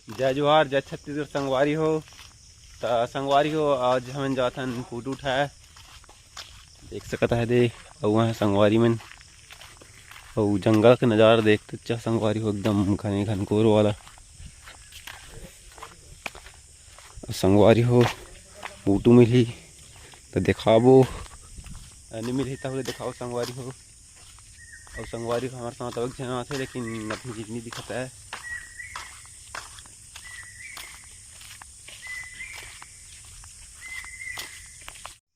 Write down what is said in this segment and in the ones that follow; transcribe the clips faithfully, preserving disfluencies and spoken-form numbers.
जय जोहार, जय छत्तीसगढ़ संगवारी हो। त संगवारी हो, आज हमन जाथन पूटू उठाए। देख सकत हे दे, अउ वहाँ संगवारी मन, अउ जंगल के नजारा देखते अच्छा संगवारी हो, एकदम घने घनघोर वाला। संगवारी हो, पूटू मिलही त देखाबो, नहीं मिलही तब ले देखाबो संगवारी हो। अउ संगवारी हो, हमारे साथ अउ एक झन आथे, लेकिन अभी नहीं दिखत हे।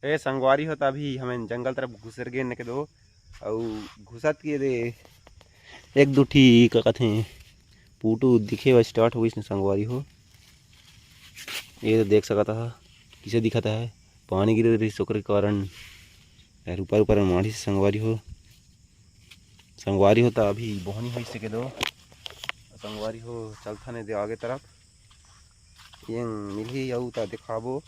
ए संगवारी हो, त अभी हमन जंगल तरफ घुसर गेन के दो, अउ घुसत के दे एक दू ठी का कथे पूटू दिखे बर start होइस ने संगवारी हो। ये तो देख सकत हा किसे दिखत हे, पानी गिरे रहिस ओकरे कारण यार ऊपर ऊपर माढ़िस संगवारी हो। संगवारी हो त अभी बोहनी होइस के दो, संगवारी हो चलथन दे आगे तरफ, ये मिलही अउ त देखाबो।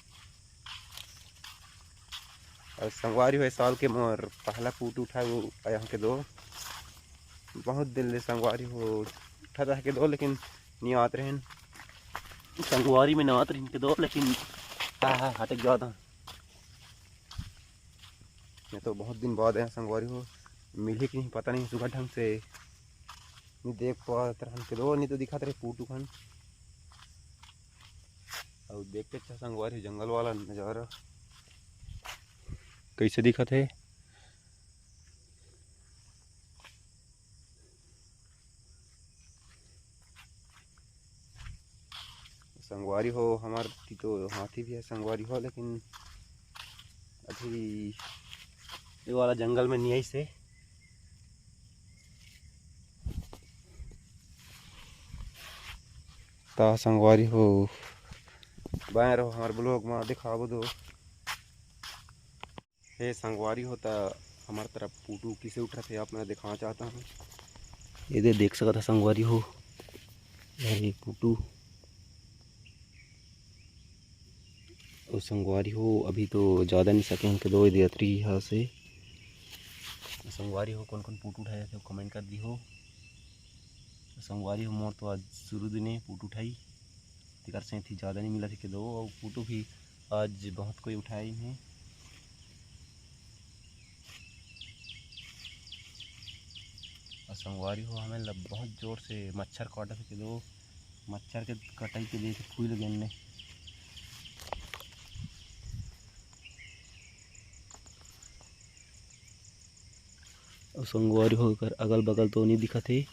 अउ संगवारी हो, ए साल के मोर पहला पूटू उठाए वो आया के दो। बहुत दिन ले संगवारी हो उठा के दो, लेकिन नहीं आत रहेन। संगवारी में ना आत रहेन के दो, लेकिन हाँ, हाँ, हटक जाता। ये तो बहुत दिन बाद आया संगवारी हो, मिलही कि नहीं पता नहीं, सुबह ढंग से नहीं देख पात रहन के दो, नहीं तो दिखत रहे पूटू खन। अउ देखते अच्छा संगवारी हो, जंगल वाला नजारा कैसे दिखत हे। संगवारी हो, हमार ती तो हाथी भी हे संगवारी हो, लेकिन अभी ये वाला जंगल में नहीं आइस हे। त संगवारी हो, बने रहो हमार vlog में, देखाबो दो। हे संगवारी हो, त हमार तरफ पूटू किसे उठत हे, आप मैं दिखाना चाहता हूँ। ये दे देख सकत हा संगवारी हो, ये पूटू। अउ संगवारी हो, अभी तो ज़्यादा नहीं सके हमके दो, ये दे अतरी हा से। संगवारी हो, कौन कौन पूटू उठाए थे, comment कर दी हो। संगवारी हो, मोर तो आज शुरू दिन हे पूटू उठाई, तेकर सेंथी ज़्यादा नहीं मिलत हे के दो, अउ पूटू भी आज बहुत कोई उठाए हे। अउ संगवारी हो, हमें लब बहुत जोर से मच्छर काटत हे के दो, मच्छर के कटाई के लिए फूल गेन ने। अउ संगवारी हो, एकर अगल बगल तो नहीं दिखत हे।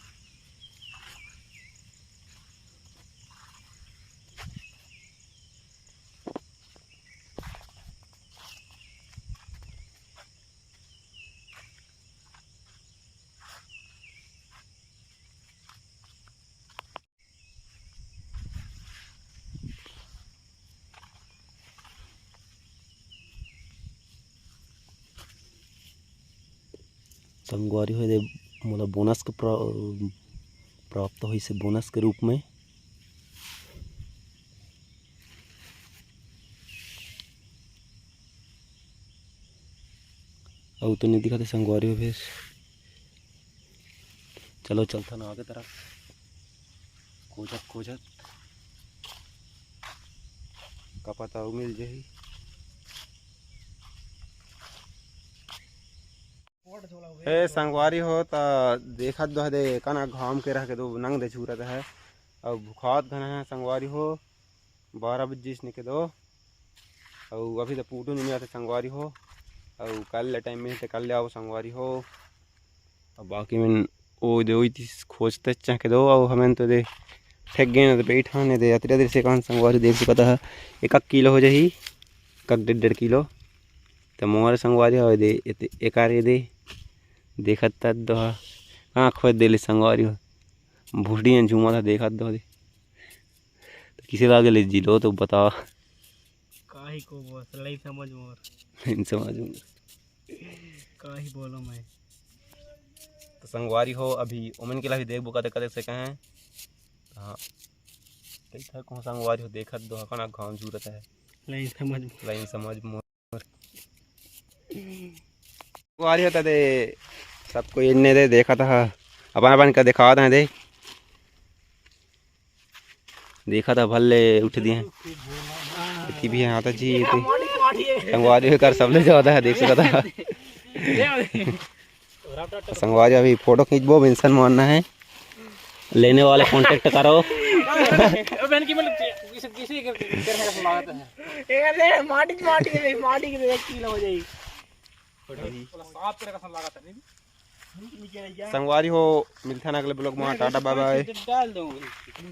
संगवारी हो, दे मोला bonus के प्रा-, प्राप्त होइस हे, bonus के रूप में। अउ तो नहीं दिखत हे संगवारी हो, फिर चलो चलथन आगे तरफ, खोजत खोजत का पता अउ मिल जाही। ए संगवारी हो, त देखत दो दे, कना घाम के रह के दो नंग दे छूरत हे, अउ भुखात घन हे संगवारी हो। बारह बजे जिस निके दो, अउ अभी तो पूटू नहीं मिलत हे संगवारी हो, अउ कल ले time में तो कल ले आओ संगवारी हो। अब बाकी मन ओ दे ओई तीस खोजते चहके दो, अउ हमन तो दे फेंक गए ना, तो बैठा ने दे अतरे देर से कान संगवारी देख सकत हा, एक एक किलो हो जाही, एक एक डेढ़ डेढ़ किलो। तो मोर संगवारी हो दे, एते-, एकारे दे, देखत तत दो हा, कहाँ खोज दे ले संगवारी हो, भुसड़ी झूमत हा, देखत दो दे। तो किसे लागे ले जी लो तो बता। काहे को बस, नहीं समझ मोर। नहीं समझ मोर। काहे बोलो मैं। तो संगवारी हो, अभी ओमन के ला भी देखबो कते कते से कहें। हाँ। कई था कौन संगवारी हो, देखत दो हकन घाम जूरत है। नहीं समझ मोर। नहीं समझ मोर। संगवारी हो, त दे सबको इन्ने दे देखत हा, अपन अपन का दिखावत हे दे। देखा था भले उठ दिए। इति भी आता जी, इति संगवारी हो कर सबले ज्यादा है, देख सकता था। संगवारी अभी फोटो खींचबो, मेंशन मारना है, लेने वाले कॉन्टेक्ट करो। माटी माटी माटी एक किलो हो जाएगी। संगवारी हो, मिलथन अगले ब्लॉग में। टाटा, बाय बाय। डाल दूंगा।